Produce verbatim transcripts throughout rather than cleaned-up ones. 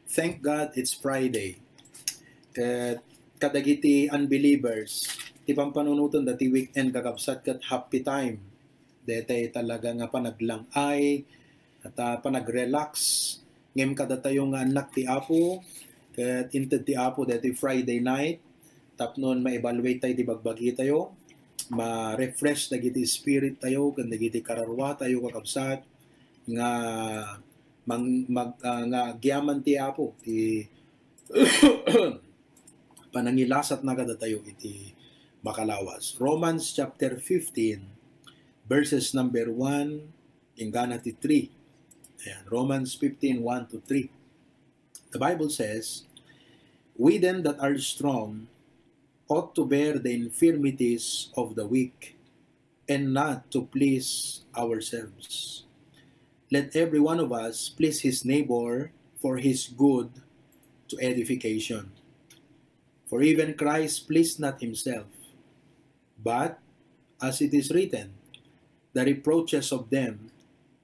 Thank God it's Friday. Ket kadagiti unbelievers, ti pampanunoten da ti weekend, kakabsat, ket happy time. Daytay talaga nga panaglang-ay, at, ah, panag-relax. Ngem kadatayo nga annak ti Apo, ket inted ti Apo daytoy Friday night, tapnon ma-evaluate tayo ti bagbagi tayo, ma-refresh dagiti spirit tayo, ken dagiti kararua tayo, kakabsat, nga mang-, mag-, ah, nga agyaman ti Apo, ti panangilasatna kadatayo iti makalawas. Romans chapter fifteen, verses number one, inggana ti three. Ayan, Romans fifteen, one to three. The Bible says, "We then that are strong ought to bear the infirmities of the weak, and not to please ourselves. Let every one of us please his neighbor for his good, to edification. For even Christ pleased not himself, but, as it is written, the reproaches of them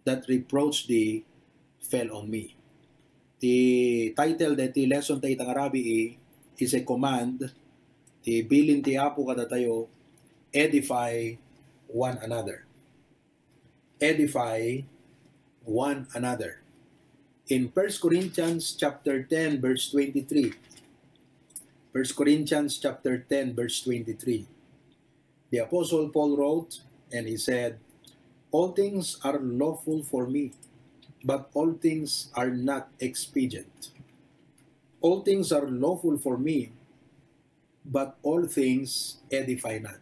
that reproach thee fell on me." Ti title daytoy lesson ta ita nga rabii is a command. Ti bilin ti Apo kadatayo, edify one another. Edify one another. In First Corinthians chapter ten, verse twenty-three. First Corinthians chapter ten, verse twenty-three. The Apostle Paul wrote, and he said, "All things are lawful for me, but all things are not expedient. All things are lawful for me, but all things edify not."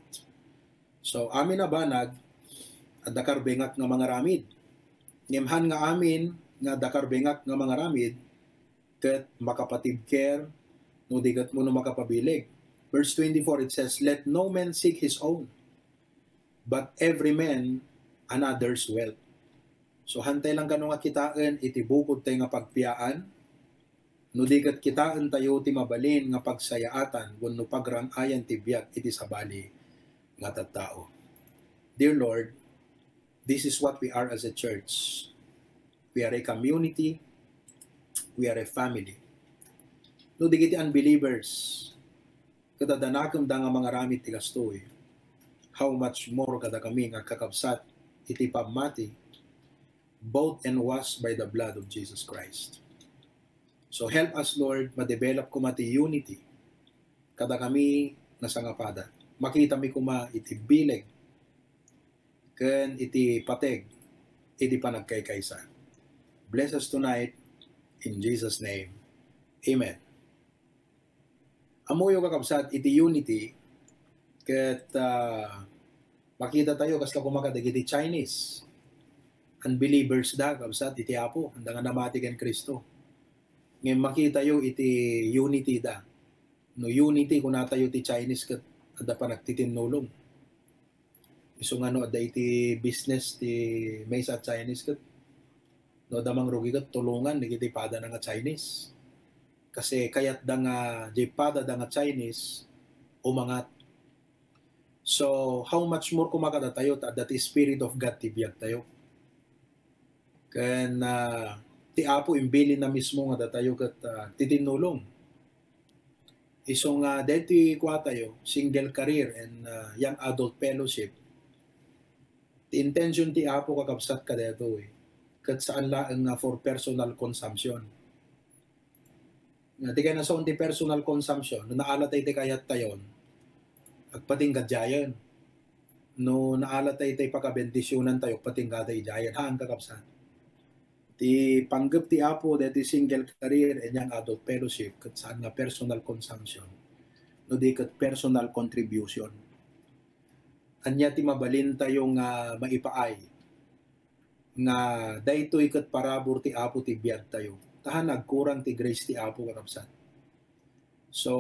So, amin a banag, adda karbengak nga mangaramid. Ngem han nga amin nga adda karbengak nga mangaramid, ket makapatibker, no di ket no makapabileg. Verse twenty-four, it says, "Let no man seek his own, but every man another's wealth." So, hantay lang kano nga kitaen iti bukod tayo nga pagpiyaan, no di ket kitaen tayo ti mabalin nga pagsayaatan wenno pagrang-ayan ti biag iti sabali nga tattao. Dear Lord, this is what we are as a church. We are a community. We are a family. No, dagiti unbelievers, ket adda nakemda nga mangaramid ti kastoy, how much more kadakami nga agkakabsat iti pammati, bought and washed by the blood of Jesus Christ. So help us, Lord, ma-develop koma ti unity kadakami nga sangapada. Makitami koma iti bileg ken iti pateg iti panagkaykaysa. Bless us tonight in Jesus' name. Amen. Ammoyo, kakabsat, iti unity, ket, ah, makita tayo kasla koma kadagiti Chinese. Unbelievers da, kabsat, iti Apo, anda nga namati ken Cristo. Ngem makita tayo iti unity da. No unity, kuna tayo ti Chinese ket adda panagtitinnulong. Isu nga no adda iti business ti maysa a Chinese ket no adda mangrugi ket tulongan dagiti padana nga Chinese. Kasi kayatda nga diay padada nga Chinese umangat. So, how much more koma kadatayo ta adda ti Spirit of God ti biag tayo. Ken, ah, ti Apo imbilinna mismo nga datayo ket, ah, titinnulong. Isu nga daytoy kua tayo, single career and, ah, young adult fellowship, ti intention ti Apo, kakabsat, kadaytoy, ket saan laeng nga for personal consumption. Nga, ti kayatna ti personal consumption, no naala tayo ti kayat tayon, agpatingga diayen. No naala tayo ti pakabendisionan tayo, agpatingga tayo diayen. Haan, kakabsat. Ti panggep ti Apo, daytoy single career and young adult fellowship, ket saan nga personal consumption, no di ket personal contribution. Ania ti mabalin tayo nga maipaay nga daytoy ket parabur ti Apo ti biag tayo? Ta haan agkurang ti grace ti Apo, kakabsat. So,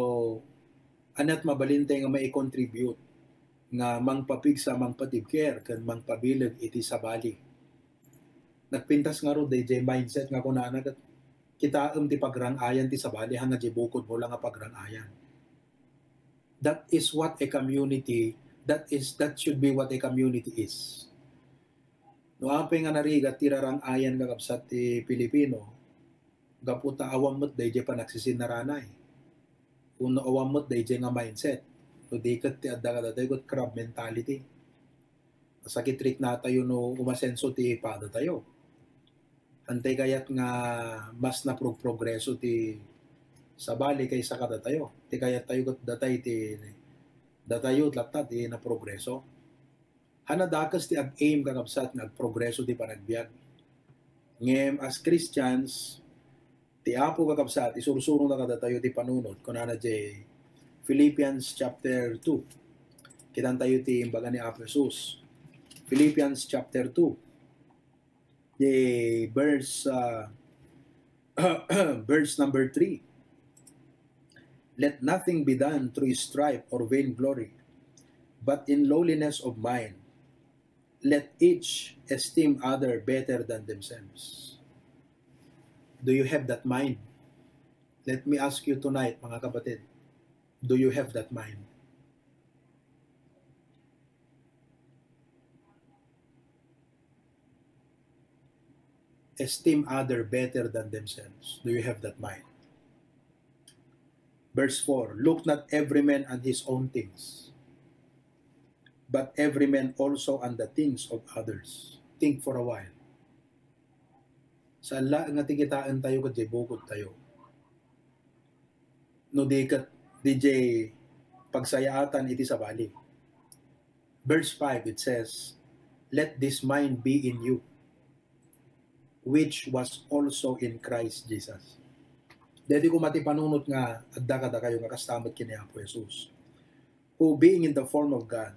aniat mabalin tayo nga mai-contribute nga mangpapigsa, mangpatibker, ken mangpabileg iti sabali? Nagpintas ngarud dayjay mindset nga kunana ket, "Kitaem ti pagrang-ayan ti sabali, haan nga diay bukodmo la nga pagrang-ayan." That is what a community, that is, that should be what a community is. No apay nga narigat ti rarang-ayan, kakabsat, ti Pilipino, gapu ta awan met dayjay panagsisinaranay. Wenno awan met dayjay nga mindset. No di ket ti adda kadatayo ket crab mentality. Sakitriknatayo no umasenso ti padatayo. Haan ti kayat nga mas naprogprogreso ti sabali kaysa kadatayo. Ti kayat tayo ket datay ti, datayo latta ti naprogreso. Haan a dakes ti ag-aim, kakabsat, nga agprogreso ti panagbiag. Ngem as Christians, ti Apo, kakabsat, isursurona kadatayo ti panunot. Kunana diay Philippians chapter two. Kitantayo ti imbaga ni Apo Jesus. Philippians chapter two. Diay verse, ah, verse number three. "Let nothing be done through strife or vainglory, but in lowliness of mind, let each esteem other better than themselves." Do you have that mind? Let me ask you tonight, mga kapatid, do you have that mind? Esteem other better than themselves. Do you have that mind? Verse four, "Look not every man on his own things, but every man also on the things of others." Think for a while. Saan laeng nga ti kitaentayo ket diay bukodtayo. No di ket diay pagsayaatan iti sabali. Verse five, it says, "Let this mind be in you, which was also in Christ Jesus." Daytoy koma ti panunot nga adda kadakayo nga kasta met ken ni Apo Jesus, "Who, being in the form of God,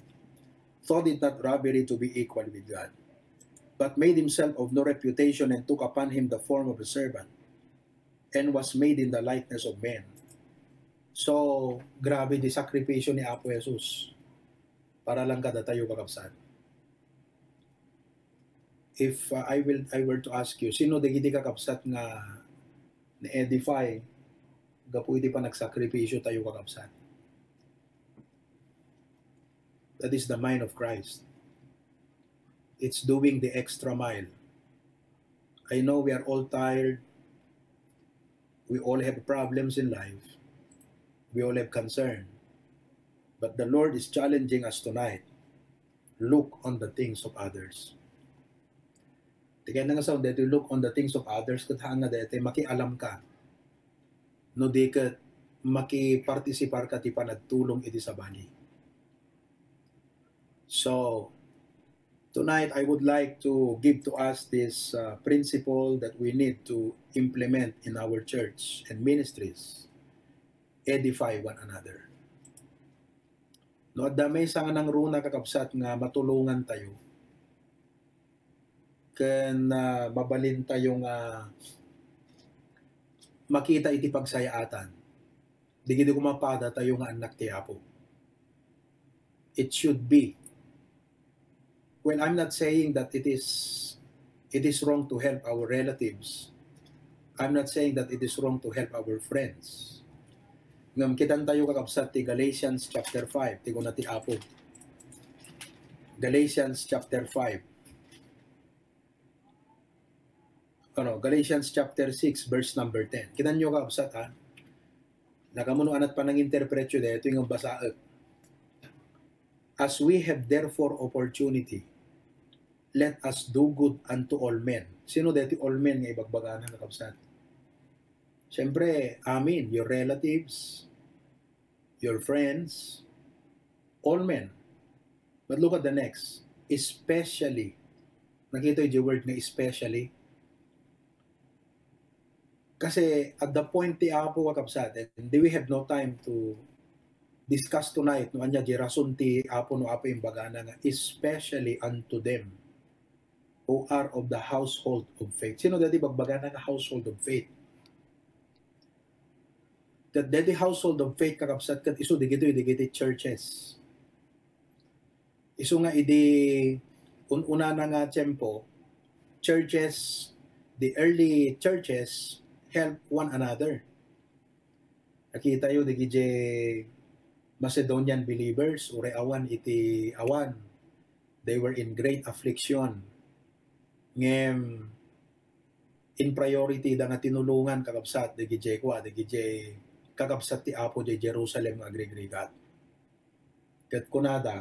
thought it not robbery to be equal with God, but made himself of no reputation and took upon him the form of a servant, and was made in the likeness of men." So, grabe ti sakripisyo ni Apo Jesus para lang kadatayo, kakabsat. If, uh, I will, I were to ask you, sino dagiti kakabsat nga na-edify gapu iti panagsakripisyo tayo, kakabsat? That is the mind of Christ. It's doing the extra mile. I know we are all tired. We all have problems in life. We all have concern. But the Lord is challenging us tonight. Look on the things of others. Ti kayatna nga sao, daytoy look on the things of others, ket haan nga daytoy makialam ka. No di ket makipartisipar ka ti panagtulong iti sabali. So, tonight I would like to give to us this, uh, principle that we need to implement in our church and ministries. Edify one another. No adda maysa nga nangruna, kakabsat, nga matulongan tayo, ken, ah, mabalin tayo nga makita iti pagsayaatan, dagiti koma padatayo nga annak ti Apo. It should be. Well, I'm not saying that it is, it is wrong to help our relatives. I'm not saying that it is wrong to help our friends. Ngem kitantayo, kakabsat, ti Galatians chapter five, ti kuna ti Apo. Galatians chapter five. Ano, Galatians chapter six, verse number ten. Kitanyo, kakabsat, ha? Nakamuno anat pananginterpretyo daytoy nga basaek. "As we have therefore opportunity, let us do good unto all men." Sino daytoy all men nga ibagbagana, kakabsat? Siyempre, amin, your relatives, your friends, all men. But look at the next. Especially. Nakita yung word nga especially? Kasi at the point ti Apo, kakabsat, and we have no time to discuss tonight no ania di rason ti Apo no Apo imbagana nga, "Especially unto them who are of the household of faith." Sino dati bagbagana nga household of faith? Ket dati household of faith, kakabsat, ket isu digitoy, digiti churches. Isu nga idi un-unana nga tiempo, churches, the early churches help one another. Nakitayo dagiti Macedonian believers, uray awan iti awan. They were in great affliction. Ngem in priority da nga tinulongan, kakabsat, dagiti kua, dagiti kakabsat ti Apo diay Jerusalem nga agrigrigat. Ket kunada,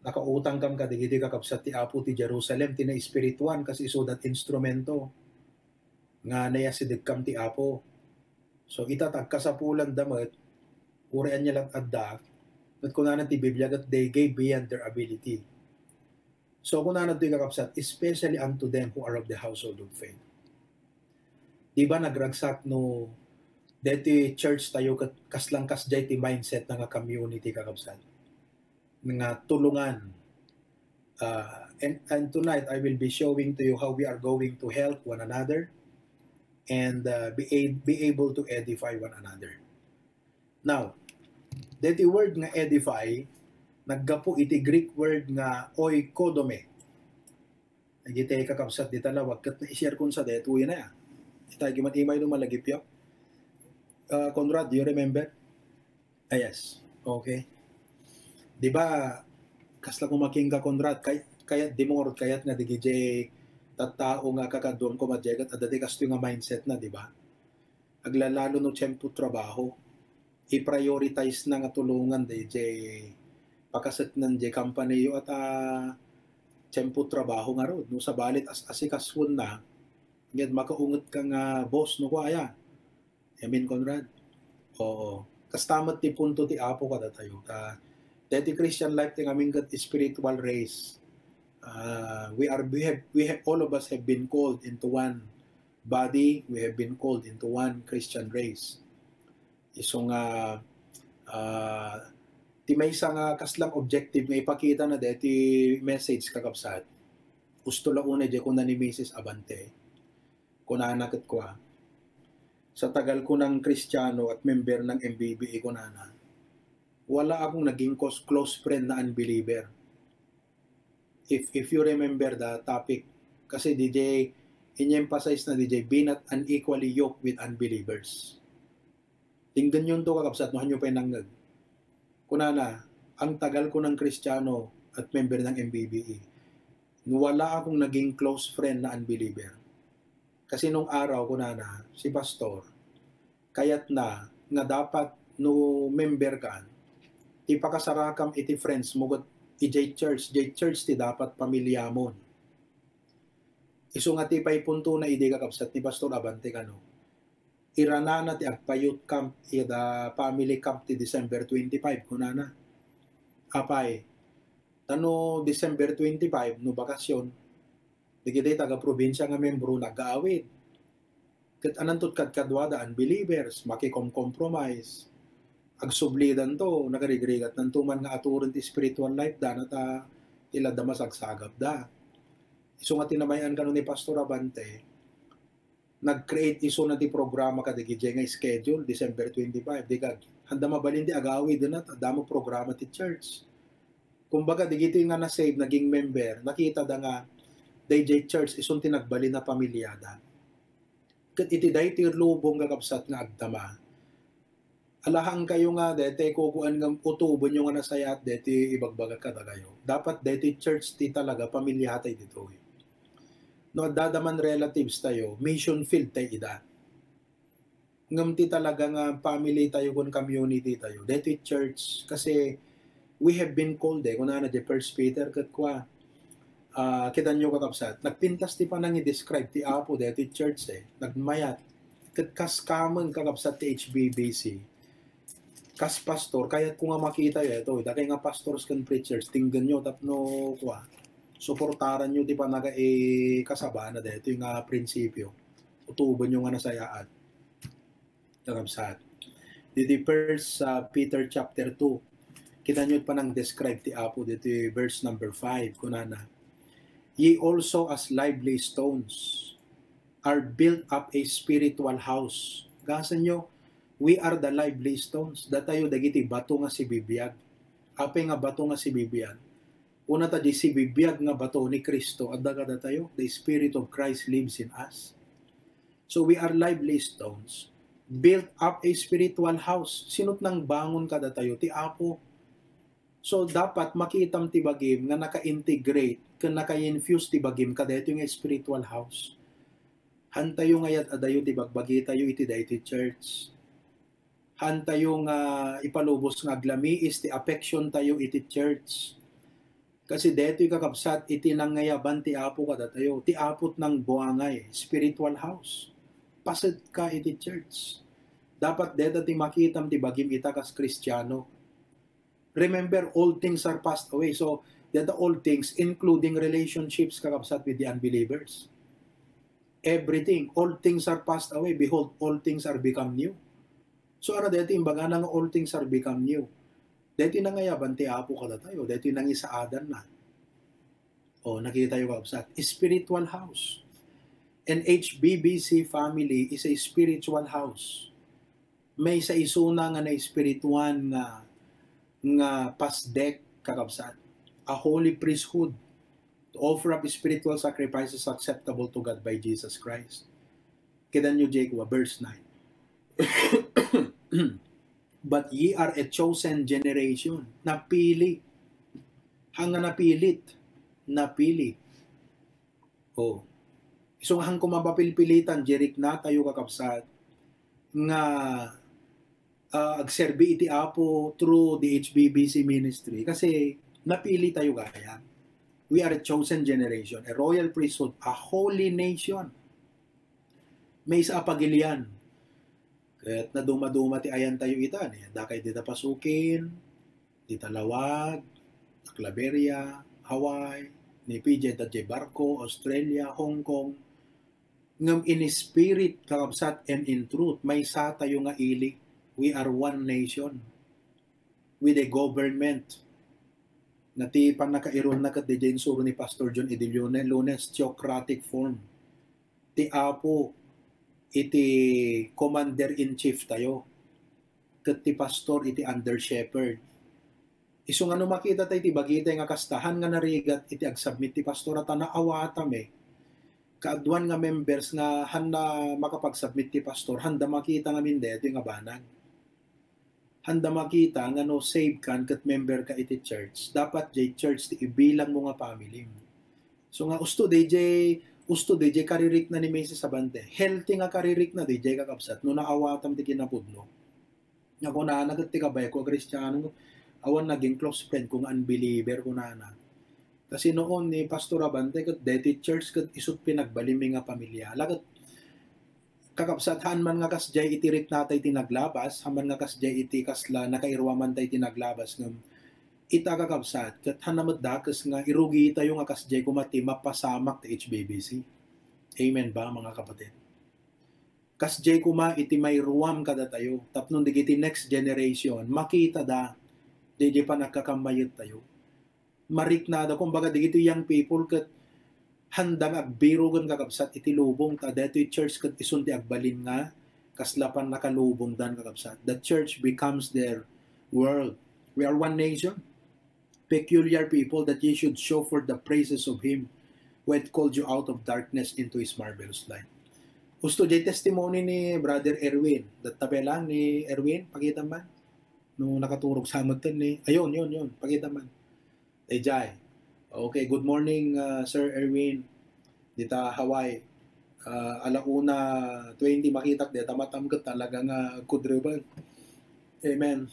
nakautangkam kadagiti kakabsat ti Apo ti Jerusalem, ti naespirituan, kas isuda ti instrumento nga nayasidegkam ti Apo. So, ita ta agkasapulanda met, uray ania lat adda, ket kunana ti Biblia, ket they gave beyond their ability. So, kunana ditoy kakabsat, "Especially unto them who are of the household of faith." Di ba nagragsak no deti church tayo ket kaslang kasdiay ti mindset na nga community, kakabsat? Nga tulungan. Uh, and, and tonight, I will be showing to you how we are going to help one another and uh, be, a- be able to edify one another. Now, deti word nga edify, naggapu iti Greek word nga oikodome. Dagiti kakabsat dita lawag ket na-share kon sa detoy na ya. Ita, iman imay no malagipyo. Uh, Conrad, do you remember? Ah, yes. Okay. Di ba, kasla kumaking ka, Conrad, kay, kayat di mo ngarud kayat nga digijay tattao nga kakaduam ko madyagat, adda ti kastoy nga mindset na, di ba? Aglalalo no tiempo trabaho. I-prioritize na nga tulungan dayjay pakaseknan jay company yo at, ah, tiempo trabaho ngarud. No, sabalit as-, asikasuenna, ngem makaunget ka nga boss, no, kuaya. Amen, Conrad? Oo. Kasta met ti punto ti Apo kadatayo. Ta, deti Christian life ti ngamin ket spiritual race. Ah, we are, we have, we have, all of us have been called into one body, we have been called into one Christian race. Isu nga, ah, ti maysa nga kaslang objective nga ipakita na deti message, kakabsat. Gusto la unay di kuna ni Missus Abante. Kunana ket kua, sa tagal ko nang Kristiano at member ng M B B A, kunana, wala akong naging close, close friend na unbeliever. If, if you remember the topic, kasi D J, in-emphasize na D J, "Be not unequally yoked with unbelievers." Tingnan yun to, kakabsat, no, hanyo pa'y nangngeg. Kunana, ang tagal ko ng Kristiano at member ng M B B A, wala akong naging close friend na unbeliever. Kasi nung araw, kunana, si pastor, kayat na nga dapat no member ka, ti pakasarakam iti friends mo ket ijay church, jay church ti dapat pamiliamon. Isu nga ti pay punto na idi, kakabsat, ni Pastor Abante kano, iranana ti agpa-youth camp, ida family camp ti December twenty-five, kunana. Apay, tano December twenty-five, no bakasyon, dagiti taga-probinsya nga membro nagaawid. Ket ananto kadkaduada, unbelievers, makikomkompromise. Agsublidanto, nagarigrigatnanto man nga aturen ti spiritual life da, nata ti ladda masagsagapda. Isu nga tinamayan kano ni Pastor Abante, nag-create isuna ti programa kadagiti nga schedule, December twenty-five. Di kag, handa mabalin ti agawid, na, adda mo programa ti church. Kumbaga, digiti nga na-save, naging member, nakita da nga dayjay church isun ti nagbalin a pamiliada. Ket iti daytoy lubong, kakabsat, nga agdama, alahan kayo nga daytoy kukuan nga utuben yo nga nasayaat daytoy ibagbaga kadakayo. Dapat daytoy church ti talaga pamiliatay ditoy. No, adda man relatives tayo, mission field tay ida. Ngem ti talaga nga family tayo ken community tayo, daytoy church, kasi we have been called, eh, kunana di First Peter, ket kua, ah, kitanyo, kakabsat, nagpintas ti panangi-describe ti Apo daytoy church, eh, nagmayat. Ket kas kamen, kakabsat, ti H B B C, kas pastor, kayat ko nga makita yo, ito, dakay nga pastors ken preachers, tinggenyo tapno, kua, suportaran yo ti panagaikasabana daytoy nga prinsipio. Utuben yo nga nasayaat. Kakabsat. Diti First, ah, Peter chapter two, kitanyo panang-describe ti Apo diti verse number five, kunana, "Ye also as lively stones are built up a spiritual house." Gasanyo, we are the lively stones. Datayo dagiti bato nga sibibiag. Apay nga bato nga sibibiag? Una ta di sibibiag nga bato ni Cristo, adda kadatayo, the Spirit of Christ lives in us. So we are lively stones, built up a spiritual house. Sino't nangbangon kadatayo? Ti Apo. So dapat makitam ti bagim nga naka-integrate ken naka-infuse ti bagim kadaytoy nga spiritual house. Hantayo nga yad-adayo ti bagbagitayo iti daytoy church. Hantayo nga ipalubos nga aglamiis ti affection tayo iti church. Kasi daytoy, kakabsat, iti nangayaban ti Apo kadatayo, ti Apo ti nangbuangay, spiritual house. Paset ka iti church. Dapat deta ti makitam ti bagim ita kas Kristiano. Remember, all things are passed away. So, deta all things, including relationships, kakabsat, with the unbelievers. Everything, all things are passed away. Behold, all things are become new. So, ano deti imbagana nga all things are become new? Deti nangayaban ti Apo kadatayo, deti nangisaadanna. O, nakitayo, kakabsat, spiritual house. An H B B C family is a spiritual house. Maysa isuna nga naespirituan nga, nga pasdek, kakabsat. A holy priesthood to offer up spiritual sacrifices acceptable to God by Jesus Christ. Kidanyo, Jacob, verse nine. But ye are a chosen generation. Napili. Haan nga napilit. Napili. O. Isu nga haan koma mapilpilitan, di riknatayo, kakabsat, nga, ah, agserbi iti Apo through the H B B C ministry. Kasi napili tayo gayam. We are a chosen generation, a royal priesthood, a holy nation. Maysa a pagilian. Ket naduma-duma ti ayantayo ita, ni, dakay dita pasukin, dita Laoag, Claveria, Hawaii, ni Fiji, dita barko, Australia, Hong Kong. Ngem in spirit, kakabsat, and in truth, maysa tayo nga ili. We are one nation with a government. Na ti pannakairunna ket diay insuro ni Pastor John Edilio Lunes, theocratic form. Ti Apo iti commander-in-chief tayo, ket ti pastor iti under shepherd. Isu nga no makita tayo ti bagitay nga kasta, haan nga narigat iti agsubmit ti pastor, a ta naawatam, eh. Kaaduan nga members nga haan na makapagsubmit ti pastor, haan da makita ngamin daytoy nga banag. Haan da makita nga no saved kan ket member ka iti church, dapat jay church ti ibilangmo nga family. So nga usto dayjay, usto dayjay karirikna ni Missus Abante. Healthy nga karirikna dayjay, kakabsat, no naawatam ti kinapudno. Nga kunana ket ti kabayko a Kristiano, awan naging close friend ko nga unbeliever, kunana. Kasi noon ni Pastor Abante ket daytoy church ket isut pinagbalinmi nga pamilya. Ala ket, kakabsat, haan man nga kasdiay iti riknata iti naglabas, haan man nga kasdiay iti kasla nakairuaman tayo iti naglabas, ngem ita, kakabsat, ket haan met dakes nga irugitayo nga kasdiay koma ti mapasamak ti H B B C. Amen ba, mga kapatid? Kasdiay koma iti mairuam kadatayo, tapno dagiti next generation, makita da, dayjay panagkakammayet tayo. Mariknada, kumbaga, dagiti young people ket haan da nga agbirogen, kakabsat, iti lubong, ta daytoy church ket isun ti agbalin nga kasla pannakalubongdan, kakabsat. The church becomes their world. We are one nation, peculiar people, that ye should show forth the praises of him who hath called you out of darkness into his marvelous light. Usto jay testimony ni Brother Erwin. Datta pay lang ni Erwin, pakita man. No nakaturog sa amutten ni, ayun, yun, yun, pakita man. Dayjay. Okay, good morning, uh, Sir Erwin. Dita Hawaii. Uh, ala una twenty makitak, dita matam ket talaga nga kudrubel. Amen.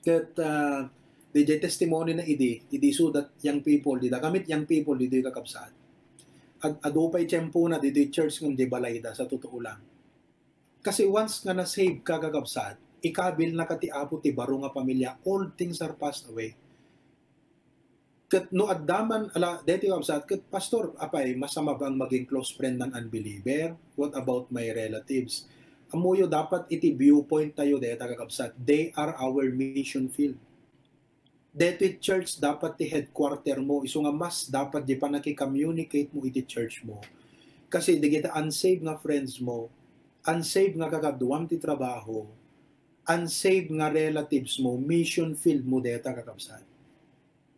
Ket, uh, dayjay testimony na idi, idi so that young people, dita kamit young people, dita kakabsat. Ad-, adu pay tiempo na dita church ngem di balay da, sa totoo lang. Kasi once nga na-save ka, kakabsat, ikabil na ka ti Apo ti baro nga pamilya, all things are passed away. Ket no adda man, ala, deti, kakabsat, ket, "Pastor, apay, masama ba ang maging close friend ng unbeliever? What about my relatives?" Ammoyo, dapat iti viewpoint tayo deta, kakabsat. They are our mission field. Deti church dapat ti headquarter mo, isu nga mas dapat di panaki-communicate mo iti church mo. Kasi digita unsaved nga friends mo, unsaved nga kakaduam ti trabaho, unsaved nga relatives mo, mission field mo deta, kakabsat.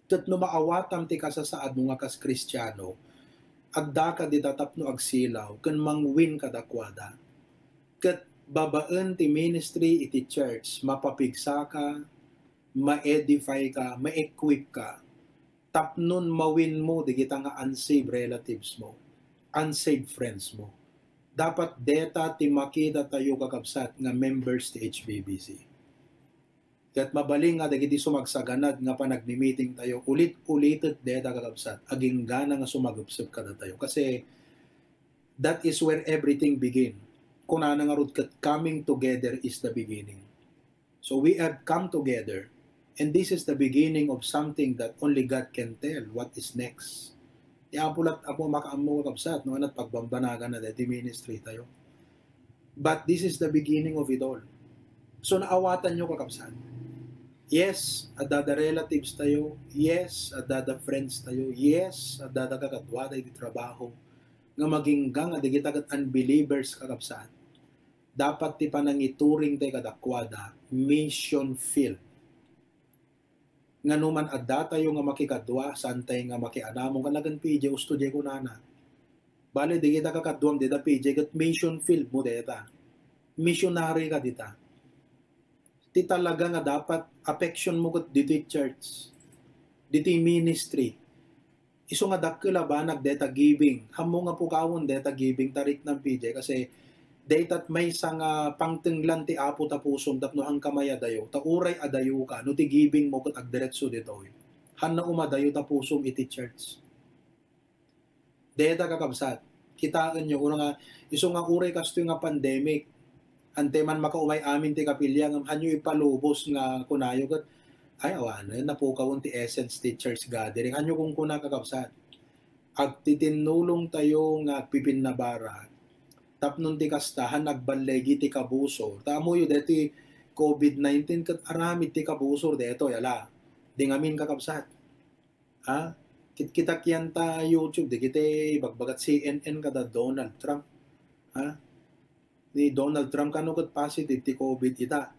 Ket no maawatam ti kasasaadmo nga kas Kristiano, addaka dita tapno agsilaw ken mangwin kadakuada. Ket babaen ti ministry iti church, mapapigsaka, ma-edify ka, ma-equip ka, tapnon mawin mo digita nga unsaved relatives mo, unsaved friends mo. Dapat deta ti makita tayo, kakabsat, nga members ti H B B C. Ket mabalin nga dagiti sumagsaganad nga panagmi-meeting tayo, ulit-ulitet deta, kakabsat, aginggana nga sumagepsep kadatayo. Kasi that is where everything begin. Kunana ngarud ket, "Coming together is the beginning." So we have come together, and this is the beginning of something that only God can tell what is next. Ti Apo lat-, Apo makaammo, kakabsat, no, ania ti pagbambanaganna daytoy ministry tayo. But this is the beginning of it all. So naawatanyo, kakabsat. Yes, adda da relatives tayo. Yes, adda da friends tayo. Yes, adda da kakaduada iti trabaho. Nga magingga nga dagita ket unbelievers, kakabsat. Dapat ti panangituring tayo kadakuada, mission field. Nga no man adda tayo nga makikadua, saan tayo nga makianamon, kanagan P J, usto diay kunana. Bale, dagita kakaduam dita P J, ket mission field mo deta. Missionary ka dita. Ti talaga nga dapat affection mo ket ditoy church, ditoy ministry. Isu nga dakkel a banag deta giving. Hammo nga pukawon deta giving, ta riknam P J, kasi daytat maysa nga pangtenglan ti Apo ta pusom tapno han kamay adayo, ta uray adayo ka, no ti giving mo ket agdiretso ditoy. Hanna umadayo ta pusom iti church. Deta, kakabsat, kitaenyo, uray nga, isu nga uray kastoy nga pandemic, ante man makaumay amin ti kapilya, ngem hanyo ipalubos nga kunayo ket, "Ay, awanen, napukawon ti essence ti church gathering." Hanyo kunkuna, kakabsat, agtitinnulong tayo nga agpipinnabara, tapno ti kasta, han agballigi ti kabusor. Ta ammoyo, deti covid nineteen ket aramid ti kabusor detoy, ala. Di ngamin, kakabsat. Ha? Kitkitak yan ta YouTube, dagiti ibagbagat C N N kada Donald Trump. Ha? Ni Donald Trump kano ket positive ti covid ita.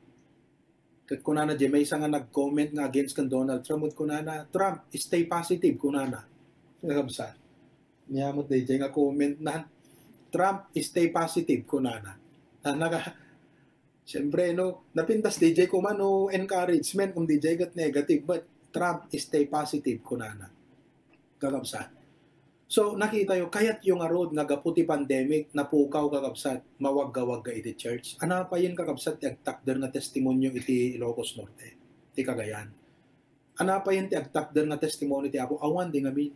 Ket kunana, diay maysa nga nag-comment nga against kan Donald Trump, ket kunana, "Trump, stay positive," kunana. Kakabsat. Nia met daydiay nga comment na, "Trump, stay positive," kunana. Ah, naka-, Siyempre, no, napintas diay koma no encouragement, kum diay ket negative, but Trump, stay positive, kunana. Kakabsat. So, nakitayo, kayatyo ngarud nga gapu ti pandemic, napukaw, kakabsat, mawagga-wagga iti church. Ania payen, kakabsat, ti agtakder nga testimonio iti Ilocos Norte, ti Cagayan? Ania payen ti agtakder nga testimonio ti Apo? Awan, di ngamin.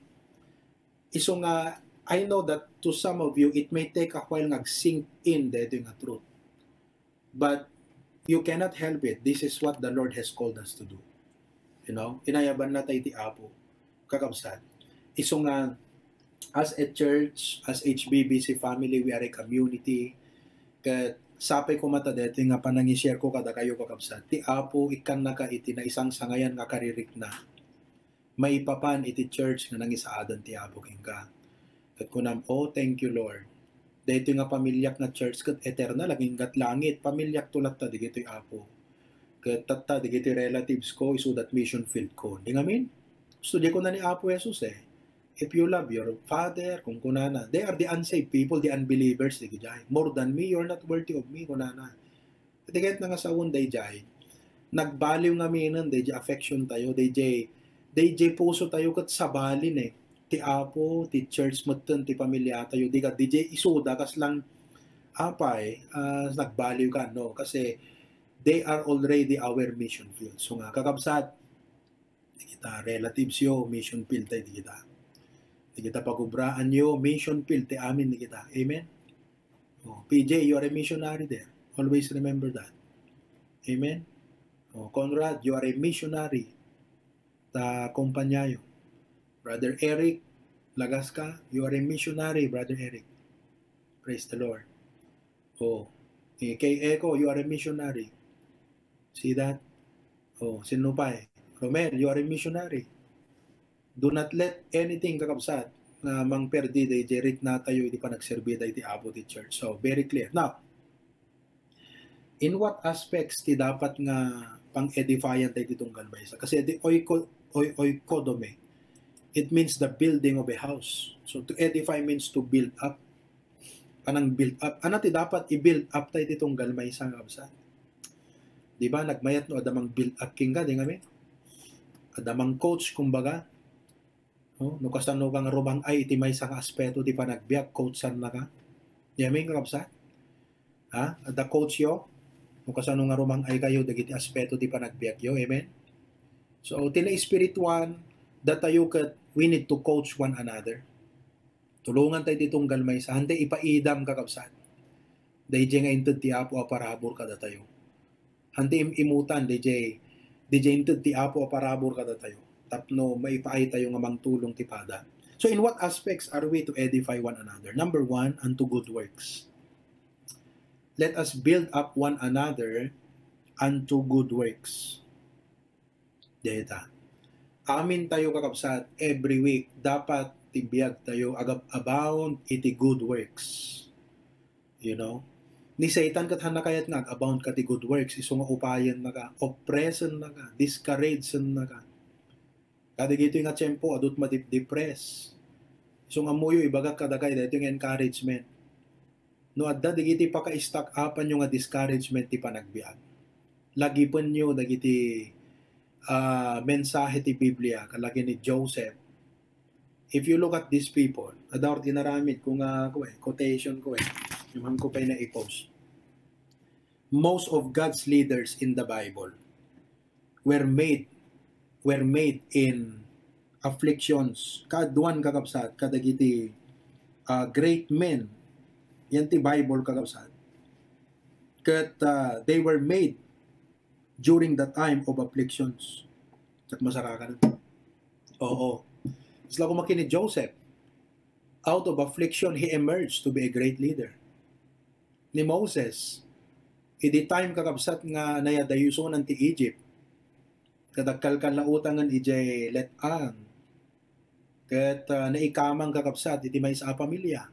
Isu nga, I know that to some of you, it may take a while nga ag-sink in daytoy nga truth. But you cannot help it. This is what the Lord has called us to do. You know, inayabanna tayo ti Apo. Kakabsat. Isu nga, as a church, as H B B C family, we are a community. Ket sapay koma ta daytoy nga panangi-share ko kadakayo, kakabsat. Ti Apo, ikkannaka iti naisangsangayan nga karirikna maipapan iti church nga nangisaadan ti Apo kenka. Ket kunam, "Oh, thank you, Lord. Daytoy nga pamiliak nga church ket eternal, aginggat langit. Pamiliakto latta dagitoy, Apo. Ket tatta dagitoy relatives ko, isudat mission field ko." Di ngamin? Gusto di kuna ni Apo Jesus eh, "If you love your father," kunkunana. They are the unsaved people, the unbelievers, di kajay. "More than me, you're not worthy of me," kunana. Iti kayat nga sawen dayjay, nagbaliw ngaminen dayjay affection tayo, dayjay, dayjay puso tayo ket sabali ne. Ti Apo, ti church metten, ti pamilya tayo, di ka, dayjay isuda kaslang apay, ah, nagbaliw ka, no? Kasi they are already our mission field. So nga, kakabsat, di kita relatives yo, mission field tayo, di kita. Di kita pagubraan yo, mission field ti amin, di kita. Amen? Oh, P J, you are a missionary there. Always remember that. Amen? Oh, Conrad, you are a missionary. Ta kumpanya yo. Brother Eric Lagasca, you are a missionary, Brother Eric. Praise the Lord. Oh, eh, kay Echo, you are a missionary. See that? Oh, sino pa eh? Romel, you are a missionary. Do not let anything, kakabsat, nga mangperdi dayjay rikna tayo iti panagserbi daydi Apo ti church. So, very clear. Now, in what aspects ti dapat nga pang-edifian tayo ti tunggal maysa? Kasi di oiko-, oi-, oikodomi, it means the building of a house. So, to edify means to build up. Panang build up. Ania ti dapat i-build up tayo ti tunggal maysa nga kabsat? Di ba, nagmayat no adda mang build up kenka, di ngamin? Adda mang coach, kumbaga. No, no kasano ka nga rumang-ay iti maysa nga aspeto ti panagbiag, coach-annaka. Amen, kakabsat? Ha? Adda coach yo? No kasano nga rumang-ay kayo dagiti aspeto ti panagbiag yo. Amen? So, ti naespirituan, datayo ket we need to coach one another. Tulongan tayo ti tunggal maysa. Hantay ipaidam, kakabsat. Daydiay nga inted ti Apo a parabur kadatayo. Hantay im-imutan, daydiay, daydiay inted ti Apo a parabur kadatayo. Tapno maipaay tayo nga mangtulong ti pada. So in what aspects are we to edify one another? Number one, unto good works. Let us build up one another unto good works. Deta. Amin tayo, kakabsat, every week, dapat ti biag tayo agab-, abound iti good works. You know? Ni Satan ket hanna kayat nga ag-abound ka ti good works, isu nga upayen na ka, oppresen na ka, discourage na ka. Kadagitoy nga tiempo, adut madip-, depress. Isu nga ammoyo, ibagak kadakay, daytoy nga encouragement. No adda dagiti pakaistak-apanyo nga discouragement ti panagbiag, lagipenyo dagiti, ah, mensahe ti Biblia, kalagi ni Joseph. If you look at these people, adda ket inaramid ko nga, kuwe, quotation ko eh. Yung ko pay na i-post. Most of God's leaders in the Bible were made, were made in afflictions. Kaaduan, kakabsat, kadagiti, ah, great men. Yan ti Bible, kakabsat. Ket, ah, they were made during the time of afflictions. Ket masarakan. Oo. Isla ko makini Joseph. Out of affliction, he emerged to be a great leader. Ni Moses, idi time, kakabsat, nga nayadayusonan ti Egypt, kadakkalkan la utangen idiay let-ang, ket, ah, naikamang, kakabsat, iti maysa a pamilia.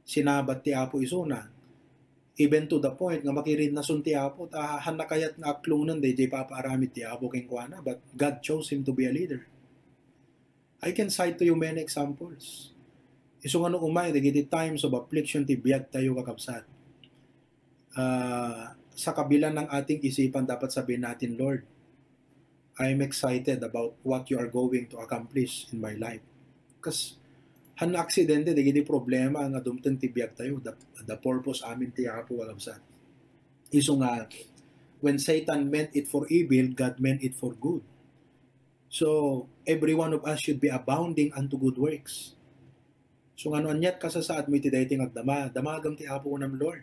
Sinabat ti Apo isuna. Even to the point nga makirinnason ti Apo, ta hanna kayat nga aklonen daydiay ipapaaramid ti Apo kenkuana, but God chose him to be a leader. I can cite to you many examples. Isu nga no umay dagiti times of affliction ti biag tayo, kakabsat, ah, sa kabila ng ating isipan, dapat sabihin natin, "Lord, I'm excited about what you are going to accomplish in my life." Kas, han aksidente dagiti problema nga dumteng ti biag tayo, the, the purpose amin ti Apo, kakabsat. Isu nga, when Satan meant it for evil, God meant it for good. So, every one of us should be abounding unto good works. So, ngano aniat kasasaad mo iti daytoy nga agdama? Damagem ti Apo kunam, Lord.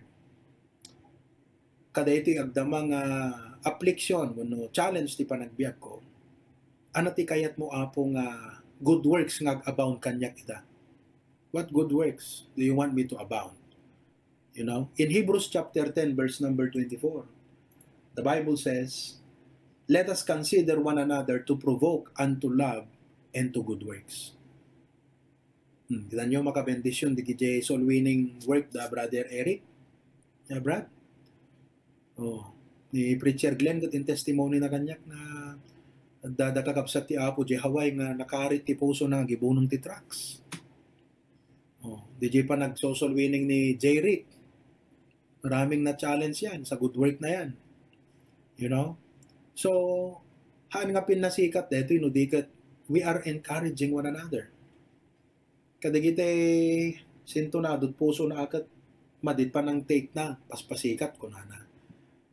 Kadaytoy agdama nga affliction wenno challenge ti panagbiag ko. Ano ti kayat mo, Apo, nga good works nga ag-abound kaniak ita? What good works do you want me to abound? You know, in Hebrews chapter ten, verse number twenty-four, the Bible says, "Let us consider one another to provoke unto love and to good works." Hmm, kita nyo, makabendisyon dagiti soul winning work da Brother Eric. Ya, Brad? Oh, ni Preacher Glenn ket in testimony na kaniak na dada kakabsat ti Apo di Hawaii nga nakarit ti puso na agibunong ti tracts. Oh, didiay panagsosoul winning ni J Rick. Maraming na-challenge yan. Sa good work na yan. You know? So, haan nga pinnasikat daytoy no di ket we are encouraging one another. Kadagiti sintonado ti puso na ket madi panang-take na, paspasikat, kunana.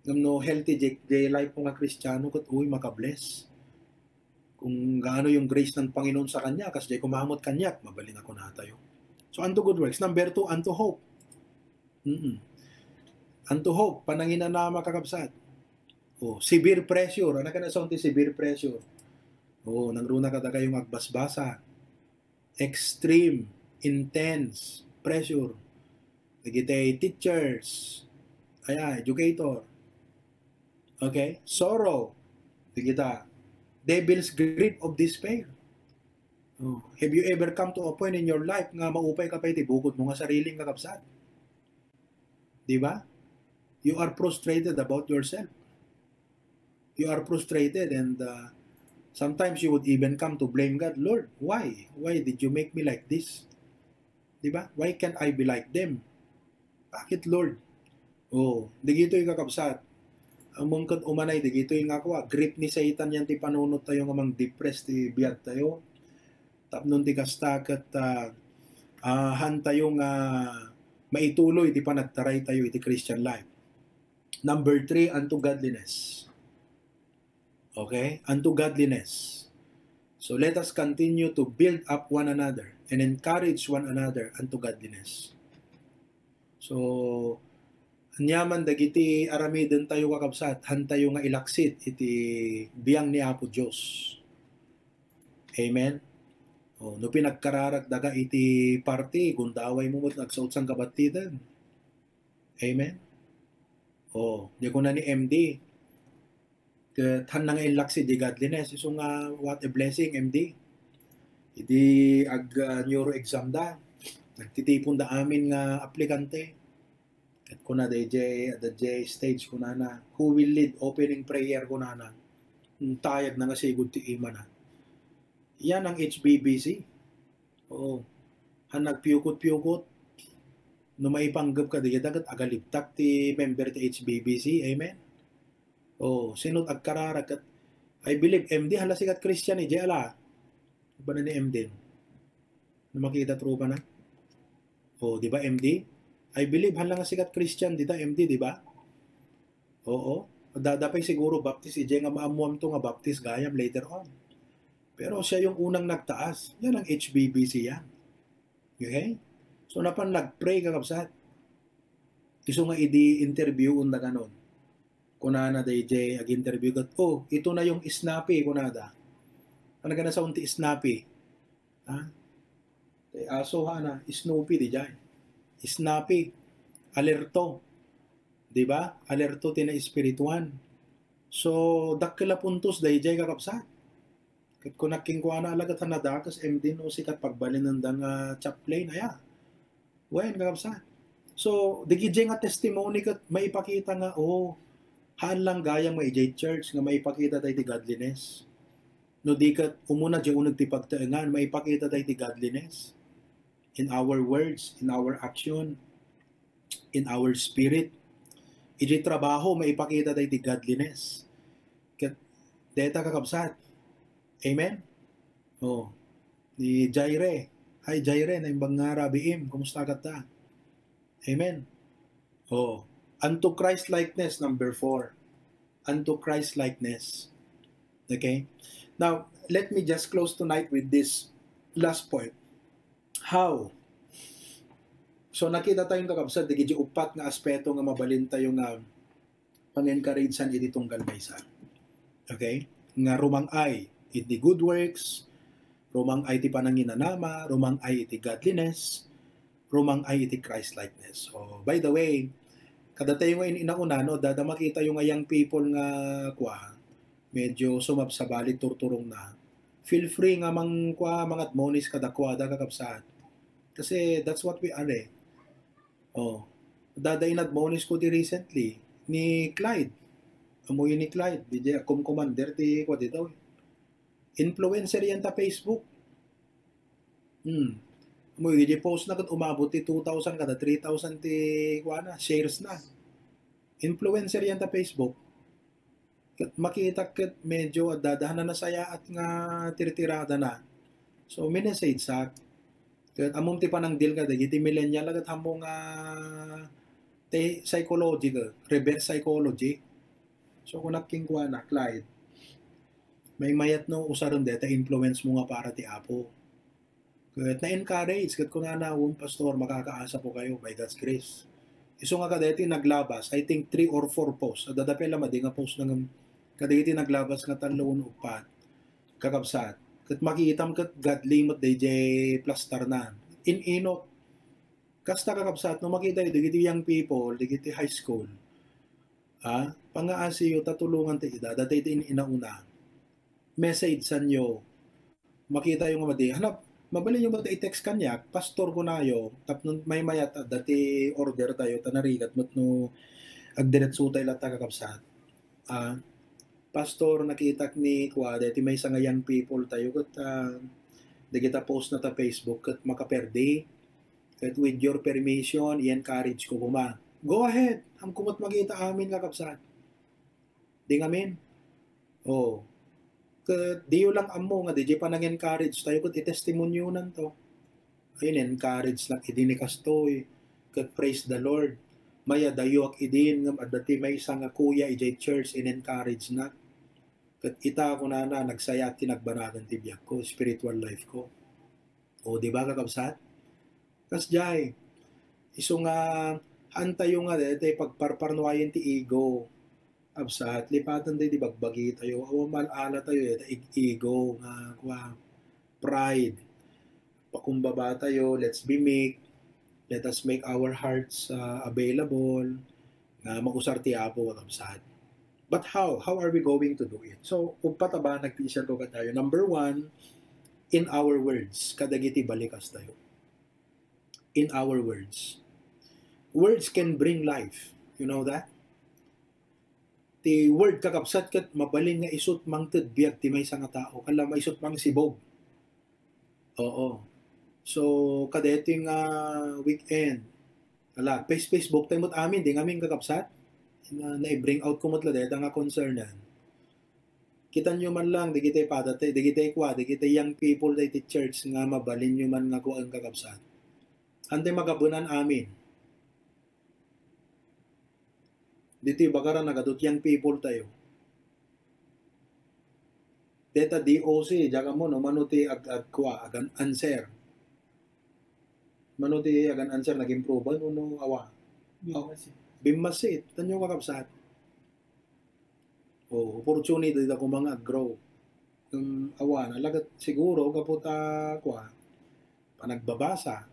Ngem no healthy di, di life mo nga Kristiano ket, uy, makabless. Kung gaano yung grace ng Panginoon sa kanya, kas di kumamot kaniak, mabalin ako natayo. So, unto good works. Number two, unto hope. Mm-mm. Unto hope, pananginanama, kakabsat. Oh, severe pressure. Ano ka na ti severe pressure? Oh, nangruna kadakayo nga agbasbasa. Extreme, intense pressure. Dagiti teachers, aya, educator. Okay? Sorrow. Dagita. Devil's grip of despair. Oh, have you ever come to a point in your life nga maupay ka pay ti bukod mo nga sariling kakabsat? Di ba? You are frustrated about yourself. You are frustrated and, uh, sometimes you would even come to blame God, "Lord, why? Why did you make me like this?" Di ba? "Why can't I be like them?" Bakit, Lord? Oh, dagitoy, kakabsat. Ammom ket umanay, dagitoy nga kua, grip ni Satan yan ti panunot tayo nga mang-depress ti biag tayo. Tapno ti kasta ket, ah, ah, han tayo nga maituloy ti panagtaraytayo iti Christian life. Number three, unto godliness. Okay? Unto godliness. So let us continue to build up one another and encourage one another unto godliness. So, aniaman dagiti aramidentayo, kakabsat, hantayo nga ilaksid iti biang ni Apo Dios. Amen? O, no pinagkararagda ka iti party, gundawaymo met nga agsaut sangkabattiden. Amen? O, di kuna ni M D, ket hanna nga inlaksid di godliness. Isu nga, what a blessing, M D. Idi ag, ah, neuro exam da, nagtitipon da amin nga aplikante. Ket kuna dayjay, adda jay stage kunana, "Who will lead opening prayer?" kunana. Tayag na nga sigud ti imana. Yan ang H B B C. Oo. Han nagpiukot-piukot. No maipanggep ka, di kita ket agalibtak ti member ti H B B C. Amen? Oo. Sino't agkararag ket, I believe, M D, hala sikat Christian, eh, di ala. Ba na ni M D? No makita trupa na? O, di ba, M D? I believe, hala nga sikat Christian, dita M D, di ba? Oo. Adda pay siguro baptis, ije nga maammuamto nga baptis gayam later on. Pero siya yung unang nagtaas. Yan ang H B B C yan. Okay? So, napan nagpray, kakabsat. Isu nga idi interviewon da kanon. Kunana dayjay ag-interview ket, "Oh, ito na yung snappy," kunada. Ano ka na sa unti snappy? Ha? Ti aso, ha, na, Snoopy, di jay. Snappy. Alerto. Di ba? Alerto ti naespirituan. So, dakkel a puntos dayjay, kakabsat. Ket kunak kenkuana, ala ket a nadakes, M D, no sikat pagbalinenda nga chaplain, aya. Wen, kakabsat. So, dagiti nga testimony ket maipakita nga, oh, haan lang gayam nga idiay church nga maipakita tayo ti godliness. No di ket, umuna diay uneg ti pagtaengan, maipakita tayo ti godliness in our words, in our action, in our spirit. Idiay trabaho, maipakita tayo ti godliness. Ket, deta, kakabsat. Amen? Oh, ni Jaire. Hi, Jaire, naimbag nga Rabiim. Kumusta ka ta? Amen. Oh, unto Christ likeness, number four. Unto Christ likeness. Okay? Now, let me just close tonight with this last point. How? So, nakita tayo, kakabsat, dagiti uppat nga aspeto nga mabalin tayo nga pang-encouragean iti tunggal maysa. Okay? Nga rumang-ay iti good works, rumang-ay iti pananginanama, rumang-ay iti godliness, rumang-ay iti Christ-likeness. So, by the way, kadatayo nga in-, inauna, no, dada makita yung nga young people nga, kwa, medyo sumabsabali turturong na. Feel free nga mang, kwa, mang-admonish kadakwada, kakabsat. Kasi that's what we are, eh. Oh, dada in-admonish ko di recently ni Clyde. Amoy ni Clyde, di, di, com-, commander ti, kwa, dito. Influencer yan ta Facebook. Hmm. Amoy, di post na ket umabot ti two thousand kada three thousand ti, kwa na, shares na. Influencer yan ta Facebook. Ket makita ket medyo adda, adda nasayaat nga tirtirada na. So, minessage sa. Ket ammom ti panangdil kadagiti millennial ket ammo nga ti psychology ka, reverse psychology. So, kunak kenkuana, Clyde, maymayat no usaren deta influence mo nga para ti Apo. Ket na-encourage, ket kunana, "Um, Pastor, makakaasa po kayo by God's grace." Isu nga kadagiti naglabas, I think three or four posts. Adda pay la madi nga post na ngem kadagiti naglabas nga tallo wenno uppat, kakabsat. Ket makitam ket godly met dayjay plastarnan. In-inot. Kasta, kakabsat, no makita dagiti young people, dagiti high school, ah, pangaasiyo ta tulongan ti ida, data iti in-, inauna. Message sanyo. Makita yo nga madi, hanap, mabalin yo ba ta i-text kaniak, "Pastor," kunayo, tapno maymayat, adda ti order tayo, ta narigat met no agdiretso tayo latta, kakabsat. Ah, "Pastor, nakitak ni, kua, deti maysa nga young people tayo, ket, ah, dagita post na ta Facebook, ket makaperdi. Ket with your permission, i-encourage ko koma." Go ahead! Amko met makita amin, kakabsat. Di ngamin? Oh. Ket diyo lang ammo nga diay panang-encourage tayo ket i-testimonyonan to. Ay, encourage lang idi ni kastoy. Ket praise the Lord, mayadayoak idin ngem adda ti maysa nga kuya idiay church in-encourage-nak. Ket ita, kunana, nagsayaat ti nagbanagan ti biagko, spiritual life ko. O, di ba, kakabsat? Kasdiay, isu nga, haantayo nga daytoy pagparparnuayen ti ego. Kabsat, lipaten daydi bagbagitayo, awan mal-alatayo, dayta ig-, ego nga, kua, pride. Pakumbaba tayo, let's be meek, let us make our hearts, ah, available, nga mausar ti Apo, kakabsat. But how? How are we going to do it? So, uppat a banag ti isyan ko katayo. Number one, in our words, kadagiti balikas tayo. In our words. Words can bring life. You know that? Ti word, kakabsat, ket mabalin nga isut mangted biag ti maysa nga tao. Kala maisut mangsibog. Oo. So, kadaytoy nga weekend, ala, face-, Facebook tayo met amin, di ngamin, kakabsat? Na, nai-bring out ko met la dayta nga concernan. Kitanyo man lang, digitay padate, digitay kua, digitay young people day ti church nga mabalinyo man nga kuan, kakabsat. Antay magabunan amin. Ditoy bagaran, nagadut young people tayo. Deta D O C, diak ammo no mano ti ag-, agkua, agan-answer. Mano ti agan-answer, nag-improve no, no, awa. Bimmasit. Bimmasit. Tanyo, kakabsat. O, opportunity da koma nga ag-grow. Ngem awan, ala ket siguro gapu ta, kua, panagbabasa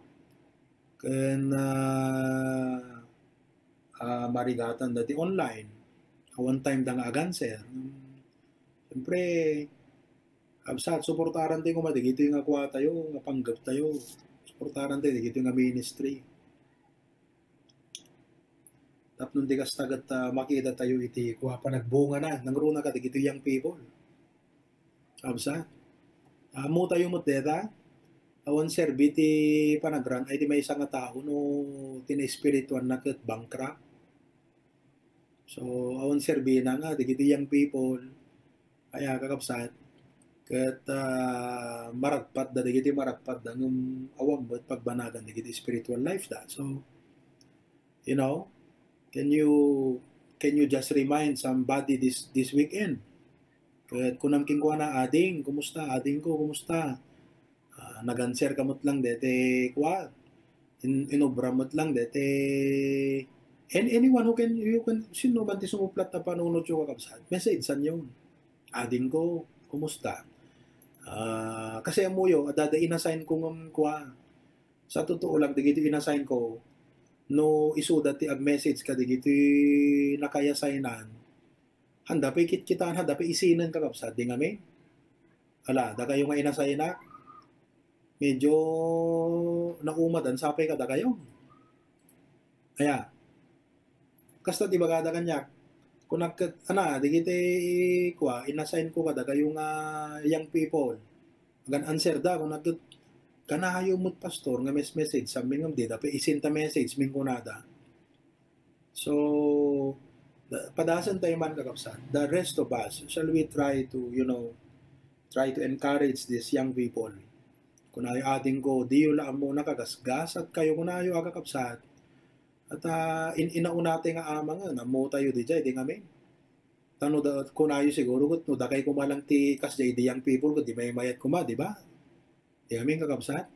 ken, ah, ah, marigatan da ti online. Awan time da nga aganser. Siyempre, kabsat, suportaran tayo koma dagitoy nga kua tayo, nga panggep tayo. Suportaran tayo dagitoy nga ministry. Tapno di kasta ket, ah, makita tayo iti kua panagbungana, nangruna kadagitoy young people. Kabsat, ammo tayo met deta, awan serbi ti panagrang-ay ti maysa nga tao no ti naespirituanna ket bankrupt. So, awan serbina nga dagiti young people, aya, kakabsat, ket, ah, maragpatda dagiti maragpatda ngem awan met pagbanagan dagiti spiritual life da. So, you know, can you, can you just remind somebody this, this weekend? Ket kunam kenkuana, "Ading, kumusta? Adingko, kumusta?" Ah, nag-answer ka met lang dete, kua, in-, inobra met lang dete, an-, anyone who can, you can, sino man ti sumuplat ta panunotyo, kakabsat? Message-anyo. "Adingko, kumusta?" Ah, kasi ammoyo, adda, adda in-assign ko ngem kua. Sa totoo lang, dagiti in-assign ko, no isuda ti ag-message kadagiti nakay-assignan, handa pay kitkitaan, handa pay isinen, kakabsat, di ngamin. Ala, dakayo nga in-assignak, medyo naumadan sapay kadakayo. Aya, kasta ti bagada kaniak, kunak ket, ana, dagiti, kua, in-assign ko kadakayo nga young people. Agan-answer da, kunak ket, "Kanayo met, pastor, nga mes-, message-anmi ngem dida pay isin ta message-mi," kunada. So, da-, padasen tayo man, kakabsat. The rest of us, shall we try to, you know, try to encourage these young people? Kunayo, "Adingko, diyo la ammo, nakagasgasat kayo," kunayo, a kakabsat. At, ah, in-, inauna tayo nga amangan, ammo tayo di jay, di ngamin. Tano da, kunayo siguro, ket no dakay koma lang ti kas jay di young people, ket di maymayat koma, di ba? Di ngamin, kakabsat?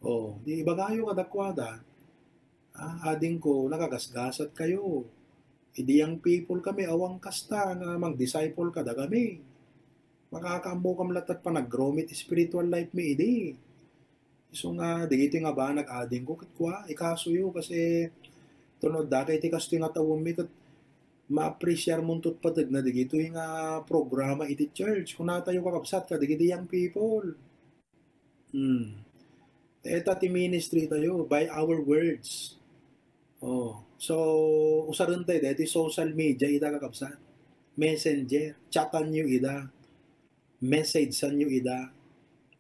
O, di ibagayo kadakuada, "Ah, adingko, nakagasgasat kayo. Idi young people kami, awan kasta nga mang-disciple kadakami. Makakaammokam latta panag-grow met spiritual life mi idi." Isu nga, dagitoy nga banag, adingko, ket kua, ikasoyo, kasi tunod dakay ti kastoy nga tawemmi, ket ma-appreciarmonto ti pateg na dagitoy nga programa iti church. Kunatayo, kakabsat, kadagiti young people. Hmm. Ita ti ministry tayo, by our words. Oh, so, usaren tayo, daytoy social media, ita, kakabsat. Messenger, chatanyo ida. Message-anyo ida.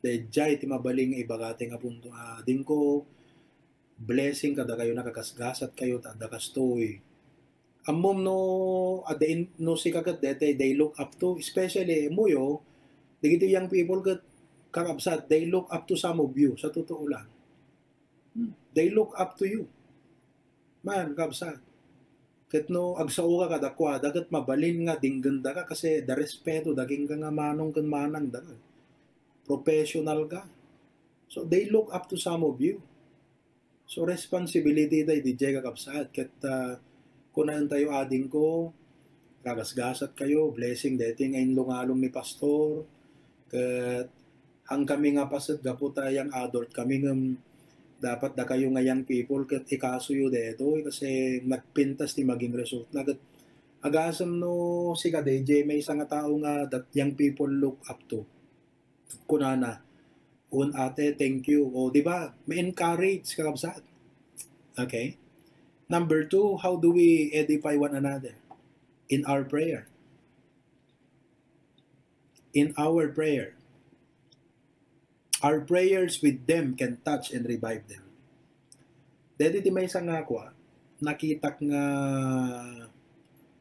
Dayjay ti mabalin nga ibaga tayo nga punto. Ah, adingko, blessing kadakayo, nakagasgasat kayo, ta adda kastoy. Ammom no, adda in-, no sika ket dete, they look up to, especially, ammoyo, dagiti young people ket, kakabsat, they look up to some of you, sa totoo lang. Hmm, they look up to you. Man, kabsat. Ket no agsaoka kadakuada, ket mabalin nga dinggenda ka, kasi da respeto da kenka nga manong ken manang da ka. Professional ka. So, they look up to some of you. So, responsibility da iti jay, kakabsat. Ket, ah, kunaentayo adingko, kagasgasatkayo, blessing daytoy nga inlungalung ni Pastor. Ket, hankami nga paset gapu ta young adult kami ngem dapat dakayo nga young people ket ikasoyo daytoy kasi nagpintas ti maging resultna. Ket agasem no sika dayjay maysa nga tao nga that young people look up to. Kunana, "Un ate, thank you." O, di ba? May encourage, kakabsat. Okay? Number two, how do we edify one another? In our prayer. In our prayer. Our prayers with them can touch and revive them. Daytoy ti maysa nga kua, nakitak nga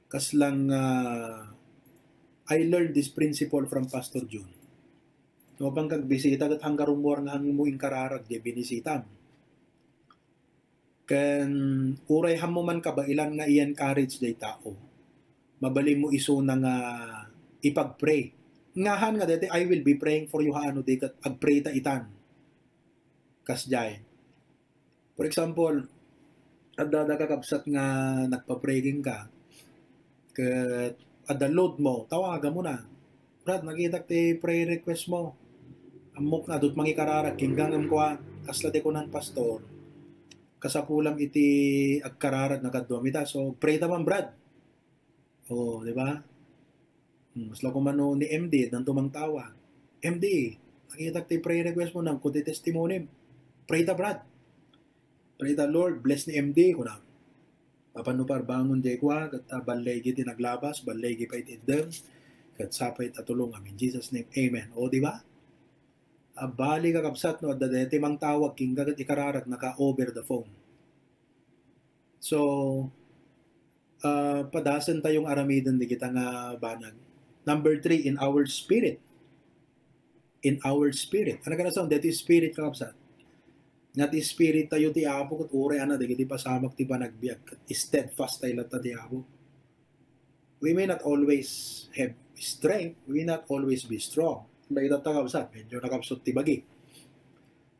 kaslang, ah, I learned this principle from Pastor Jun. No, pangkagbisita ket hangka rummuar nga hangmo inkararag diay binisitam. Ken uray hammo man kabaelan nga i-encourage day tao, mabalinmo isuna nga ipag-pray. Ngahan nga daytoy, "I will be praying for you," haano di ket agpray ta itan. Kasdiay. For example, adda da kakabsat nga nagpa-pray kenka, ket adda load mo, tawagan mo na. "Brad, nakitak ti prayer request mo. Ammok nga adut mangikararag kenka ngem kua, kasla ti kunan pastor, kasapulam iti agkararag nga kaduam ita. So, pray ta man, Brad." O, di ba? Hmm, kasla koma no ni M D, addanto mangtawag. "M D, nakitak ti prayer request mo, nangkon ti testimony. Pray ta, Brad. Pray ta, Lord, bless ni M D," kuna. Mapanno parbangon diay kua, ket, ah, balligi ti naglabas, balligi pay ti iddeng, ket sapay ta tulongam. In Jesus' name, amen. O, di ba? Abali, kakabsat, no adda daytoy mangtawag kenka ket ikararagna ka over the phone. So, ah, padasentayo nga aramiden dagita nga banag. Number three, in our spirit. In our spirit. Ano ka na sound? Daytoy spirit, kakabsat. Nga ti spirit tayo ti Apo, ket uray ana dagiti pasamak ti panagbiag, ket steadfast tayo latta ti Apo. We may not always have strength, we may not always be strong. Dagita ta, kakabsat, medyo nakapsut ti bagi.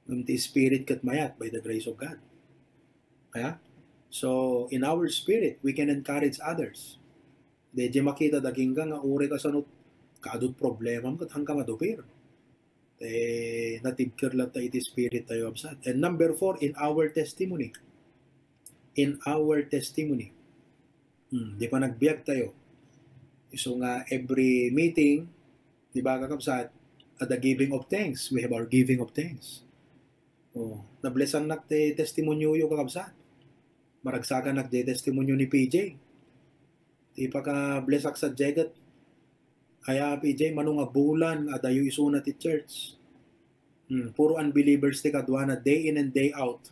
Ngem ti spirit ket mayat by the grace of God. Kaya, so, in our spirit, we can encourage others. Dayjay makita da kenka nga uray kasano kaadut problemam ket hankam a dupir. Eh, natibker latta iti spirit tayo, kabsat. And number four, in our testimony. In our testimony. Hmm, di panagbiag tayo. Isu nga every meeting, di ba, kakabsat, at the giving of thanks, we have our giving of thanks. Oh, nablessannak ti testimonyoyo, kakabsat. Maragsakanak ti testimonyo ni P J. Ti paka-blessak sadiay ket, aya, P J, mano nga bulan nga adayo isuna ti church. Hmm, puro unbelievers ti kaduana, day in and day out.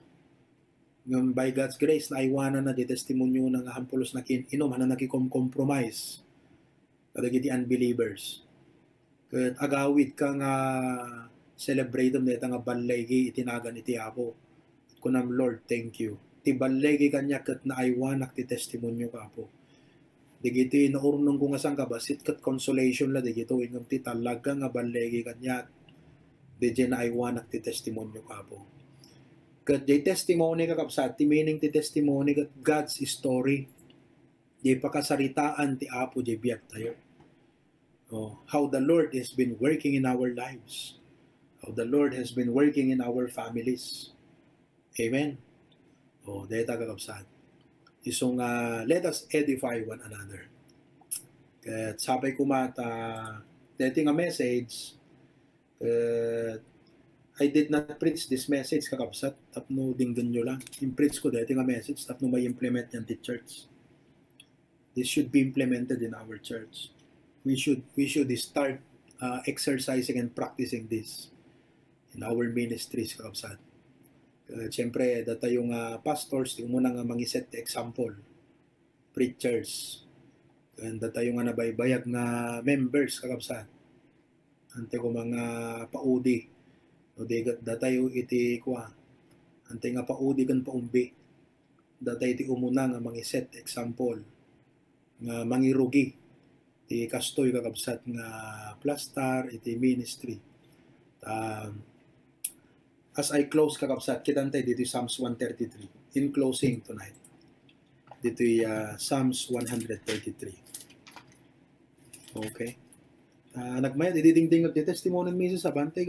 Ngem by God's grace, naaywananna ti testimonyona nga hampulos nakin-inum, haan nakikom-compromise kadagiti unbelievers. Ket agawidka nga celebratem dayta nga balligi iti nagan iti Apo. Kunam, "Lord, thank you. Ti balligi kaniak ket naaywanak ti testimonyo, Apo." Dagiti naurnongko nga sangkabassit ket consolation la dagitoy, ngem ti talaga nga balligi kaniak, dayjay naaywanak ti testimonyo, Apo. Ket jay testimony, kakabsat, ti meaning ti testimony ket God's story. Jay pakasaritaan ti Apo jay biagtayo. Oh, how the Lord has been working in our lives. How the Lord has been working in our families. Amen. Oh, dayta, kakabsat. Isu nga, let us edify one another. Ket sapay koma ta, daytoy nga message, ket I did not preach this message, kakabsat, tapno dinggenyo lang. In-preach ko daytoy nga message tapno ma-implement yan ti church. This should be implemented in our church. We should, we should start, uh, exercising and practicing this in our ministries, kakabsat. Uh, siyempre, datayo nga pastors, ti umuna nga mangiset ti example. Preachers. And datayo nga nabaybayag nga members, kakabsat. Ante ko mga paudi. No, di gat-, datayo iti kua. Ante nga paudi ken paumbi. Data iti umuna nga mangiset example nga mangirugi ti kastoy kakabsat nga plastar iti ministry. Ta, as I close, kakabsat, kitan tayo dito Psalms one thirty-three. In closing tonight, dito uh, Psalms one thirty-three. Okay. Uh, nagmayat, ididingding ti testimony ni Missus Abante,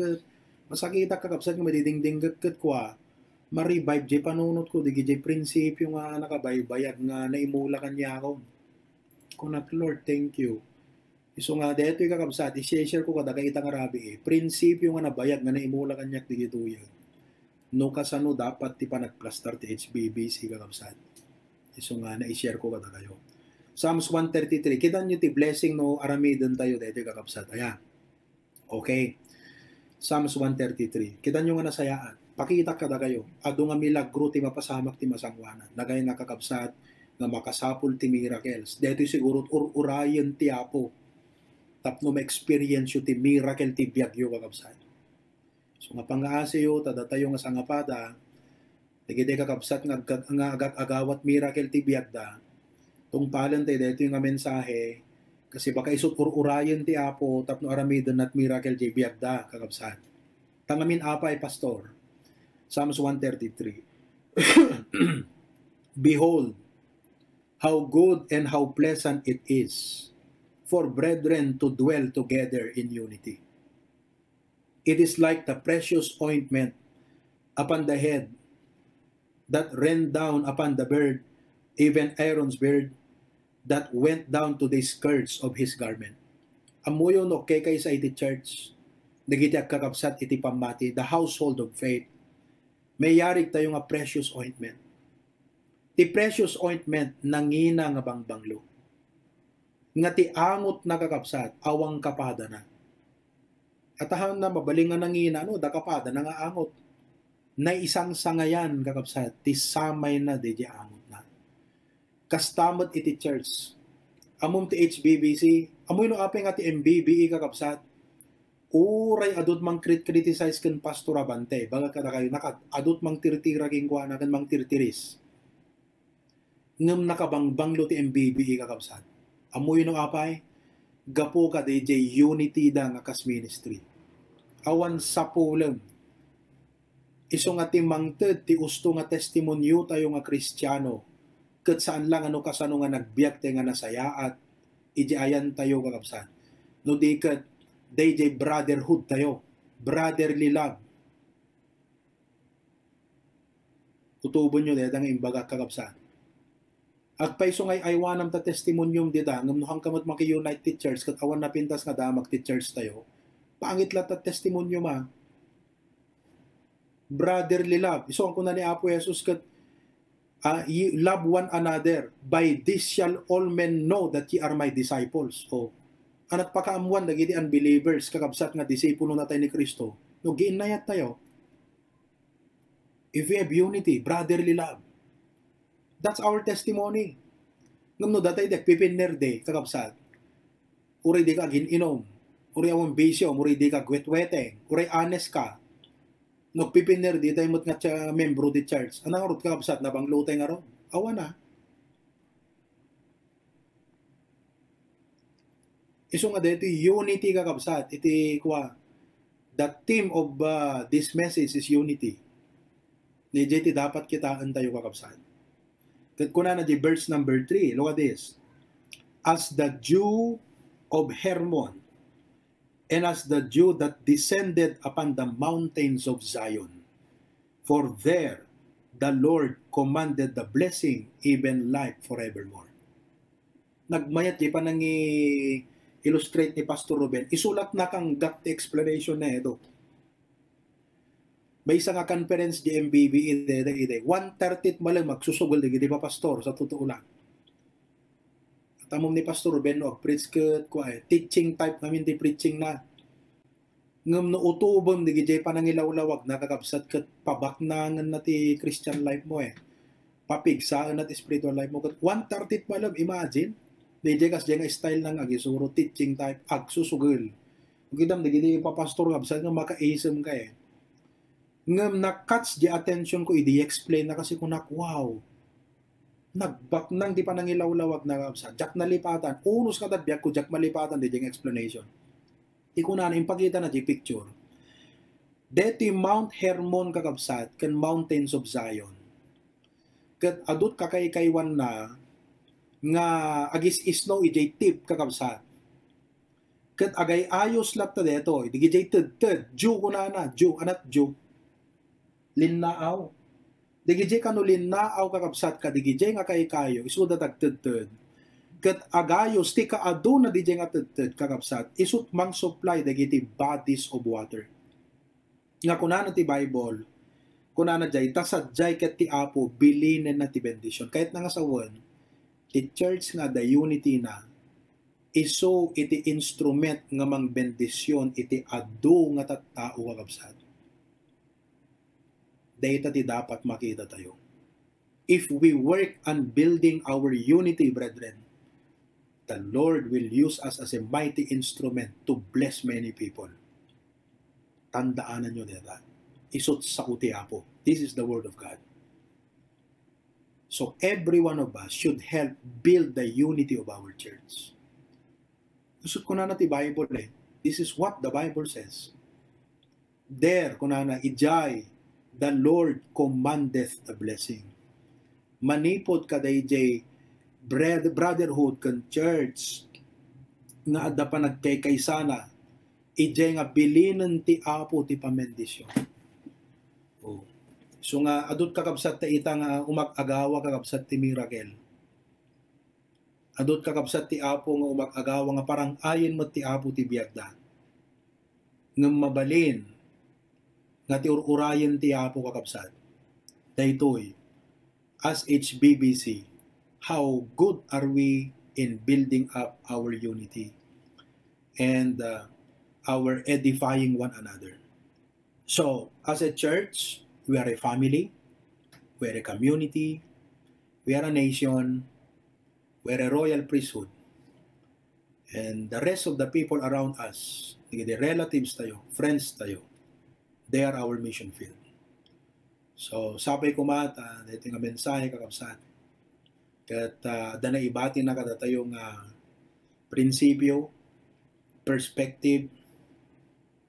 masakit, kakabsat, nga madidingding ket kwa, ma-revive jay panunot ko, digi jay prinsipyo nga nakabaybayag nga naimula kaniakon. Kunak, Lord, thank you. Isu nga, daytoy kakabsat, i-share ko kadagay ita nga rabii. Prinsipyo nga nabayag nga naimula kaniak digi tuya. No kasano dapat ti panagplastar ti H B B C, kakabsat. Isu nga, na-share ko kadagayo. Psalms one thirty-three. Kitan niyo ti blessing no aramiden tayo daytoy, kakabsat. Ayan. Okay. Psalms one thirty-three. Kitan niyo nga nasayaat. Pakita kadagayo. Adu nga milagro ti mapasamak ti masanguanan. Dagay nga kakabsat nga makasapul ti miracles. Daytoy siguro ur-urayen ti Apo tapno ma-experience yo ti miracle ti biagyo, kakabsat. So nga pangaasiyo, ta datayo nga sangapada, dagiti kakabsat nga agag-, nga agag-agawat miracle ti biagda, tungpalen tayo daytoy nga mensahe, kasi baka isut ur-urayen ti Apo tapno aramiden nat miracle jay biagda, kakabsat. Tangamin apay, Pastor. Psalms one thirty-three. Behold, how good and how pleasant it is for brethren to dwell together in unity. It is like the precious ointment upon the head that ran down upon the beard, even Aaron's beard, that went down to the skirts of his garment. Ammoyo no kaysa iti church, dagiti agkakabsat iti pammati, the household of faith, mayarig tayo nga precious ointment. Ti precious ointment, nangina nga bangbanglo. Nga ti angot na, kakabsat, awan kapadana. At ahan na mabalin nga nangina, no, da kapadana nga angot. Naisangsangayan, kakabsat, ti samay na di angot na. Kasta met iti church. Amom ti H B B C, amoy no apay nga ti M B B E, kakabsat. Uray adut mangkrit-criticize ken Pastor Abante, baga kadakayo, nakad-, adut mangtirtira kenkuana ken mangtirtiris. Ngem nakabangbanglo ti M B B E, kakabsat. Ammoyo no apay? Gapu kadaydiay unity da nga kas ministry. Awan sapulem. Isu nga ti mangted ti usto nga testimonio tayo nga Kristiano, ket saan la nga no kasano nga nagbiag tayo nga nasayaat, iti ayan tayo, kakabsat. No di ket, daydiay brotherhood tayo, brotherly love. Utubenyo dayta nga imbagak, kakabsat. Agpayso nga ay-aywanam ta testimoniom dita, ngem no hangka met maki-unite ti church ket awan napintas nga damag ti church tayo, pangit la ta testimoniom a. Brotherly love. Isu nga kuna ni Apo Jesus ket, ah, "Ye love one another. By this shall all men know that ye are my disciples." O, anat pakaammuan dagiti unbelievers, kakabsat nga disipulo natay ni Cristo, no giinnayat tayo. If we have unity, brotherly love, that's our testimony. Ngem no datay di agpipinner di, kakabsat, uray di ka agin-inom, uray awan bisyo, uray di ka agwetweteng, uray honest ka, no agpipinner di tayo met nga cha-, membro di church, anang ngarud, kakabsat, nabanglo tayo ngarud? Awan a. Isu nga daytoy unity, kakabsat, iti kua, the theme of, uh, this message is unity. Daydiay ti dapat kitaen tayo, kakabsat. Ket kunana di verse number three, look at this. "As the dew of Hermon, and as the dew that descended upon the mountains of Zion, for there the Lord commanded the blessing, even life forevermore." Nagmayat di panangi-illustrate ni Pastor Ruben. Isulat na kang gap ti explanation na ito. Maysa nga conference di M B B E dayta, one thirty malem agsusugol dagiti papastor, sa totoo lang. At amom ni Pastor Ruben no agpreach ket kua, eh, teaching type ngamin ti preaching na. Ngem no utobem dagijay panangilawlawag na, kakabsat, ket pabaknangen na ti Christian life mo, eh. Papigsaen na ti spiritual life mo. Ket one thirty malem, imagine. Dayjay kasjay nga style nang agisuro, teaching type, agsusugol. Kitaem dagiti papastor, kabsat, nga makaisem ka, eh. Ngem na-catch di attention ko idi explain na kasi kunak, "Wow, Nagbaknang ti panangilawlawagna, kakabsat. Diak nalipatan. Unos nga ta biagko, diak malipatan daydiay nga explanation. Ti kunana, impakitana diay picture. Daytoy Mount Hermon, kakabsat, ken Mountains of Zion. Ket adu ti kakaykaywanna nga agis-isno idiay tip, kakabsat. Ket agay-ayos latta daytoy. Dagidiay tedted, dew kunana, dew, ania ti dew? Linnaaw. Dagidiay kano linnaaw, kakabsat, kadagidiay nga kaykayo, isuda ti agtedted. Ket agayos ti kaaduna didiay nga tedted, kakabsat, isut' mangsupply dagiti bodies of water. Nga kunana ti Bible, kunana diay, ta sadiay ket ti Apo, bilinenna ti bendision. Kayatna nga sawen, ti church nga adda unity na, isu iti instrument nga mangbendision iti adu nga tattao, kakabsat. Dayta ti dapat makitatayo. If we work on building our unity, brethren, the Lord will use us as a mighty instrument to bless many people. Tandaananyo dayta. Isut' sao ti Apo. This is the word of God. So every one of us should help build the unity of our church. Isut' kunana ti Bible eh. This is what the Bible says. There, kunana, idiay, the Lord commandeth the blessing. Manipud kadaydiay bred-, brotherhood ken church nga adda panagkaykaysana, idiay nga bilinen ti Apo ti pamendisyon. Oh. So nga, adut kakabsat ta ita nga umag-agawa, kakabsat, ti miracle. Adut kakabsat ti Apo nga umag-agawa nga parang-ayen met ti Apo ti biagda. Ngem mabalin nga ti ur-urayen ti Apo, kakabsat. Daytoy, as H B B C, how good are we in building up our unity and, uh, our edifying one another? So, as a church, we are a family, we are a community, we are a nation, we are a royal priesthood. And the rest of the people around us, the relatives tayo, friends tayo, they are our mission field. So, sapay koma ta daytoy nga mensahe, kakabsat. Ket, ah, adda naibatina kadatayo nga prinsipio, perspective,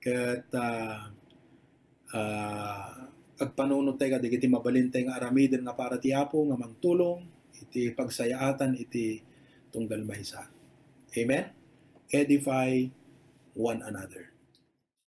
ket, ah, ah, agpanunotay kadagiti mabalintay nga aramiden nga para ti Apo nga mangtulong iti pagsayaatan iti tunggal maysa. Amen? Edify one another.